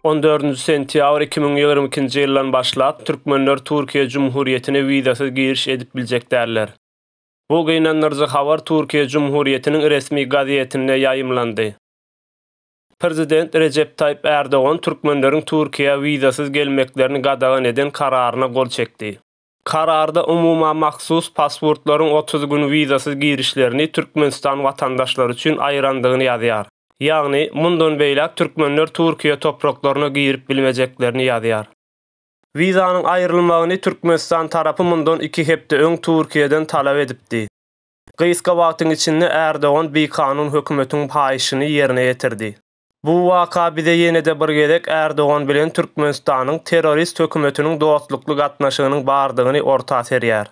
14-nji sentýabr 2022-nji ýyldan başlap türkmenler Türkiýe Jumhuriýetine wizasyz giriş edip biljek däller. Bu gynandyryjy habar Türkiýe Jumhuriýetiniň resmi gazetinde ýaýymlandy. Prezident Rejep Taýyp Ärdogan türkmenleriň Türkiýä wizasyz gelmeklerini gadagan eden kararyna gol çekdi. Kararda umuma mahsus pasportlaryň 30 gün wizasyz girişlerini Türkmenistan watandaşlary üçin aýyrandygyny ýazýar. Ýagny, mundan beýläk türkmenler Türkiýe topraklaryna girip bilmejeklerini ýazýar. Wizanyň aýrylmagyny Türkmenistan tarapy mundan iki hepde öň Türkiýeden talap edipdi. Gysga wagtyň içinde Ärdogan bikanun hökümetiň haýyşyny ýerine ýetirdi. Bu waka bize ýene-de bir gezek Ärdogan bilen Türkmenistanyň terrorist hökümetiniň dostlukly gatnaşygynyň bardygyny orta serýär.